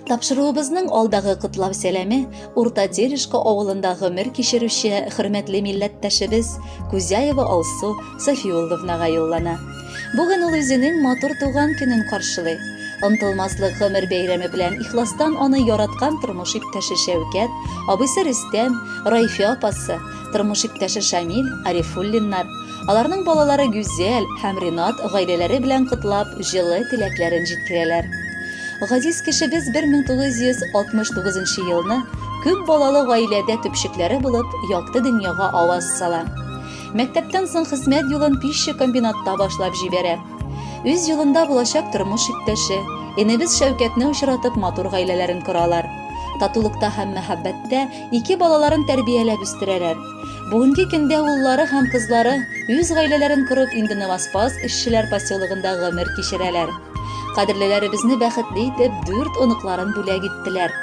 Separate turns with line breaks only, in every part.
Тапшыруыбызның алдагы котлау сәламе Урта Терешка авылында гомер кичерүче хөрмәтле милләттәшебез Кузяева Алсу Сафиулловнага юллана. Бүген ул үзенең матур туган көнен каршылый. Онтылмаслык гомер бәйрәме белән ихластан аны яраткан тормыш иптәше Шәүкәт, абыйсы Рөстәм, Райфә апасы, тормыш иптәше Шамил Арифуллиннар, Аларның балалары Гүзәл һәм Ринат гаиләләре белән котлап, җылы теләкләрен җиткерәләр. Газиз кешебез 1969 елны күп балалы гаиләдә төпчекләре булып якты дөньяга аваз сала. Мәктәптән соң хезмәт юлын пища комбинатта башлап җибәрә. Үз юлында булачак тормыш иптәше, энебез Шәүкәтне очратып матур гаиләләрен коралар. Татулыкта һәм мәхәббәттә ике балаларын тәрбияләп үстерәләр. Бүгенге көндә уллары һәм кызлары үз гаиләләрен корып инде Новоспас эшчеләр поселогында гомер кичерәләр. Кадерлеләребезне бәхетле итеп дүрт оныкларын бүләк иттеләр.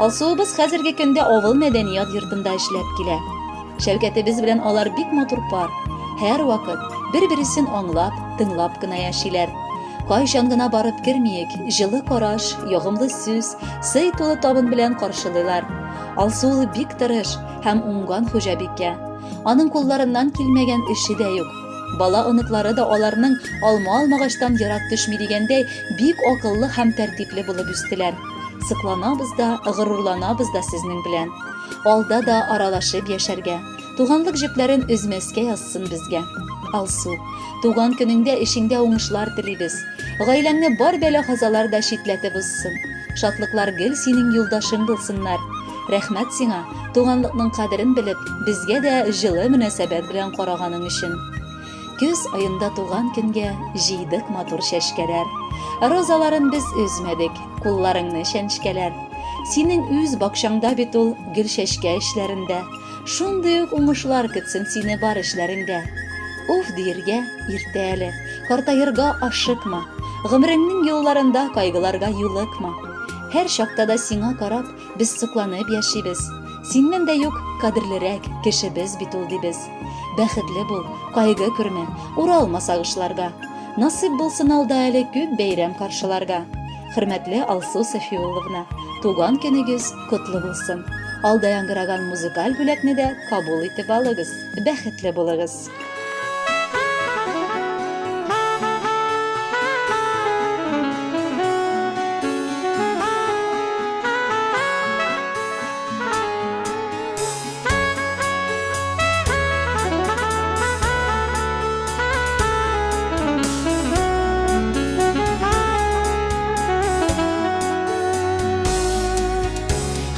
Алсуыбыз хәзерге көндә авыл мәдәният йортында эшләп килә. Шәүкәтебез белән алар бик матур пар. Һәрвакыт бер-бересен аңлап, тыңлап кына яшиләр. Кайчан гына барып кермиек, җылы караш, ягымлы сүз, сый тулы табын белән каршылыйлар. Алсу ул бик тырыш, һәм уңган хуҗабикә. Аның кулларыннан килмәгән эше дә юк. Бала оныклары да аларның алма алмагачтан ерак төшми дигәндәй, бик акыллы һәм тәртипле булып үстеләр. Сокланабыз да, горурланабыз да сезнең белән. Алда да аралашып яшәргә, туганлык җепләрен өзмәскә язсын безгә. Алсу, туган көнеңдә эшеңдә уңышлар телибез. Гаиләңне бар бәла-казалар да читләтеп узсын. Шатлыклар гел синең юлдашың булсыннар. Рәхмәт сиңа, туганлыкның кадерен белеп, безгә дә җылы мөнәсәбәт белән караганың өчен. Көз аенда туган көнгә җыйдык матур чәчкәләр. Розаларын без өзмәдек, кулларыңны чәнчкәләр. Синең үз бакчаңда бит ул гөл чәчкә эчләрендә. Шундый ук уңышлар көтсен сине бар эшләреңдә. Уф диергә иртә әле, картаерга ашыкма. Гомереңнең юлларында кайгыларга юлыкма. Һәр чакта да сиңа карап, Без сокланып яшибез. Синнән дә юк кадерлерәк кешебез бит ул дибез. Бәхетле бул, кайгы күрмә, уралма сагышларга. Насыйп булсын алда әле күп бәйрәм каршыларга. Хөрмәтле Алсу Сафиулловна, туган көнегез котлы булсын. Алда яңгыраган музыкаль бүләкне дә кабул итеп алыгыз. Бәхетле булыгыз.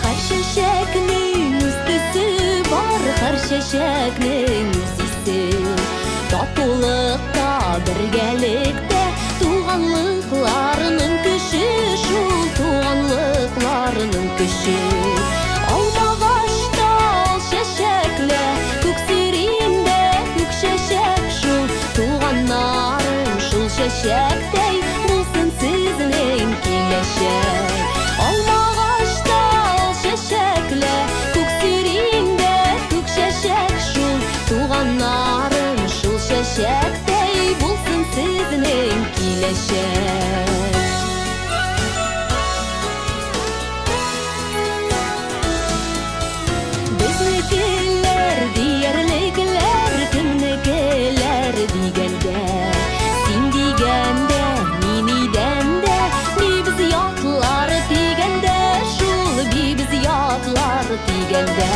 Һәр чәчәкнең үз төсе бар, һәр чәчәкнең үз исе. Татулыкта, бергәлектә туганлыкларының көче шул, туганлыкларының көче. Алмагачта ал чәчәкле, күк сириндә күк чәчәк шул, туганнарым шул чәчәктәй булсын сезнең киләчәк. Алмагачта ал чәчәкле, күк сиринде күк чәчәк шул, туганнарым шул чәчәктәй булсын сезнең киләчәк. Безнекеләр диярлекләр кемнекеләр дигәндә, син дигәндә, мин идәндә, бибез ятлар дигәндә, шул бибез ятлар дигәндә.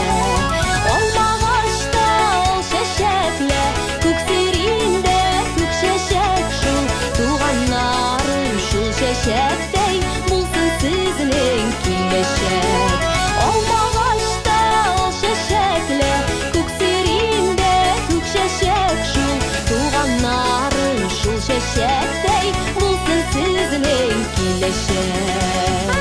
Алмагачта ал чәчәклә, күк сиринде, күк чәчәк шул, туганнарым шул чәчәктәй булсын сезнең киләчәк. Алмагачта ал чәчәкле, күк сиринде, күк чәчәк шул, туганнарым шул чәчәктәй булсын сезнең киләчәк.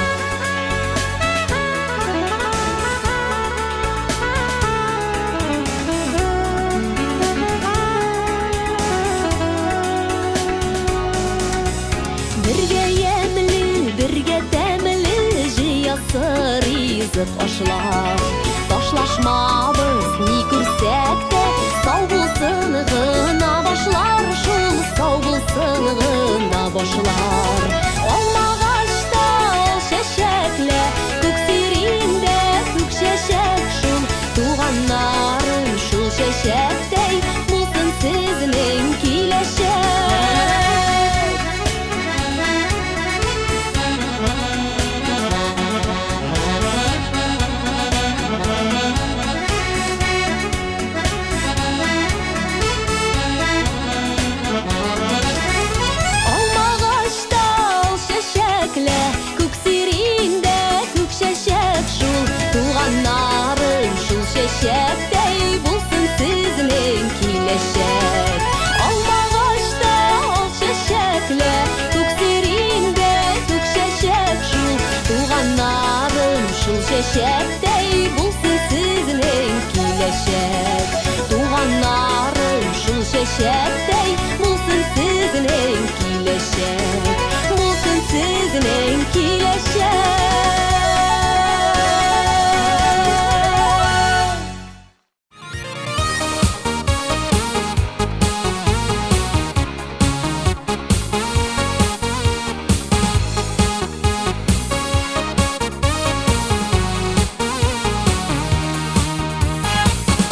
Бергә ямьле, бергә тәмле җыясы ризык ашлар. Ташлашмабыз, ни күрсәк тә, сау булсын гына башлар, шул сау булсын гына башлар. Алмагачта ал чәчәкле, чәчәктәй булсын сезнең киләчәк. Туганнарым, шул чәчәктәй булсын сезнең киләчәк.